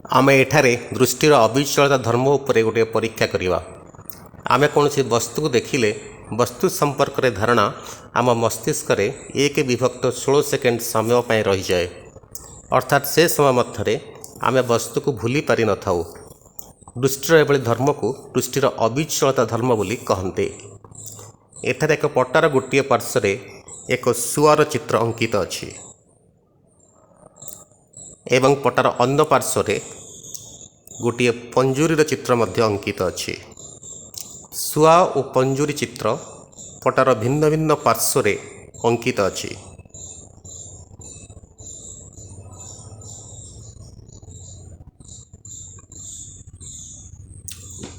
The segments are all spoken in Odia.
ଆମେ ଏଠାରେ ଦୃଷ୍ଟିର ଅବିଚଳତା ଧର୍ମ ଉପରେ ଗୋଟିଏ ପରୀକ୍ଷା କରିବା। ଆମେ କୌଣସି ବସ୍ତୁକୁ ଦେଖିଲେ ବସ୍ତୁ ସମ୍ପର୍କରେ ଧାରଣା ଆମ ମସ୍ତିଷ୍କରେ 1/16 ସେକେଣ୍ଡ ସମୟ ପାଇଁ ରହିଯାଏ। ଅର୍ଥାତ୍ ସେ ସମୟ ମଧ୍ୟରେ ଆମେ ବସ୍ତୁକୁ ଭୁଲି ପାରିନଥାଉ। ଦୃଷ୍ଟିର ଏଭଳି ଧର୍ମକୁ ଦୃଷ୍ଟିର ଅବିଚଳତା ଧର୍ମ ବୋଲି କହନ୍ତି। ଏଠାରେ ଏକ ପଟାର ଗୋଟିଏ ପାର୍ଶ୍ୱରେ ଏକ ଶୁଆର ଚିତ୍ର ଅଙ୍କିତ ଅଛି ଏବଂ ପଟାର ଅନ୍ୟ ପାର୍ଶ୍ୱରେ ଗୋଟିଏ ପଞ୍ଜୁରୀର ଚିତ୍ର ମଧ୍ୟ ଅଙ୍କିତ ଅଛି। ଶୁଆ ଓ ପଞ୍ଜୁରୀ ଚିତ୍ର ପଟାର ଭିନ୍ନ ଭିନ୍ନ ପାର୍ଶ୍ୱରେ ଅଙ୍କିତ ଅଛି।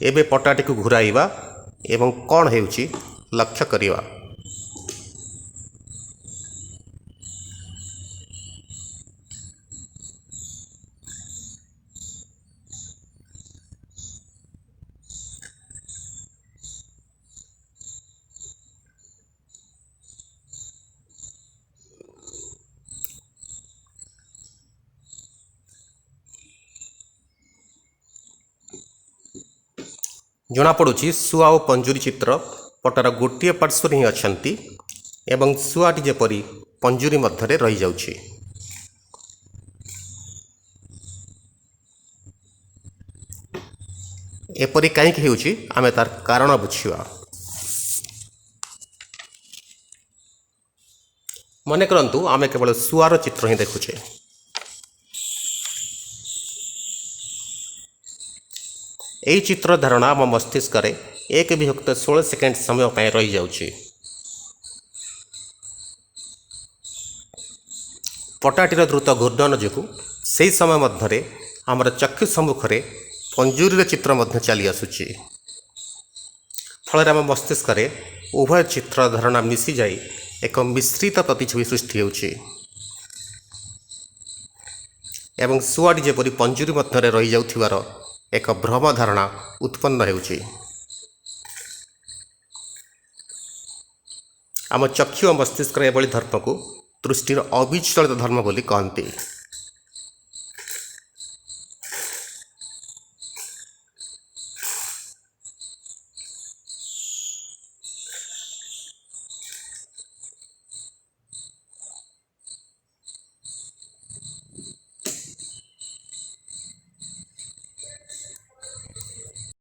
ଏବେ ପଟାଟିକୁ ଘୁରାଇବା ଏବଂ କ'ଣ ହେଉଛି ଲକ୍ଷ୍ୟ କରିବା। ଜଣାପଡ଼ୁଛି ଶୁଆ ଓ ପଞ୍ଜୁରୀ ଚିତ୍ର ପଟାର ଗୋଟିଏ ପାର୍ଶ୍ୱରେ ହିଁ ଅଛନ୍ତି ଏବଂ ଶୁଆଟି ଯେପରି ପଞ୍ଜୁରୀ ମଧ୍ୟରେ ରହିଯାଉଛି। ଏପରି କାହିଁକି ହେଉଛି ଆମେ ତାର କାରଣ ବୁଝିବା। ମନେ କରନ୍ତୁ ଆମେ କେବଳ ଶୁଆର ଚିତ୍ର ହିଁ ଦେଖୁଛେ। ଏହି ଚିତ୍ର ଧାରଣା ଆମ ମସ୍ତିଷ୍କରେ 1/16 ସେକେଣ୍ଡ ସମୟ ପାଇଁ ରହିଯାଉଛି। ପଟାଟିର ଦ୍ରୁତ ଘୂର୍ଣ୍ଣନ ଯୋଗୁଁ ସେହି ସମୟ ମଧ୍ୟରେ ଆମର ଚକ୍ଷୁ ସମ୍ମୁଖରେ ପଞ୍ଜୁରୀର ଚିତ୍ର ମଧ୍ୟ ଚାଲି ଆସୁଛି। ଫଳରେ ଆମ ମସ୍ତିଷ୍କରେ ଉଭୟ ଚିତ୍ର ଧାରଣା ମିଶିଯାଇ ଏକ ମିଶ୍ରିତ ପ୍ରତିଛବି ସୃଷ୍ଟି ହେଉଛି ଏବଂ ଶୁଆଟି ଯେପରି ପଞ୍ଜୁରୀ ମଧ୍ୟରେ ରହିଯାଉଥିବାର ଏକ ଭ୍ରମ ଧାରଣା ଉତ୍ପନ୍ନ ହେଉଛି। ଆମ ଚକ୍ଷୁ ଓ ମସ୍ତିଷ୍କର ଏଭଳି ଧର୍ମକୁ ଦୃଷ୍ଟିର ଅବିଚଳିତ ଧର୍ମ ବୋଲି କହନ୍ତି।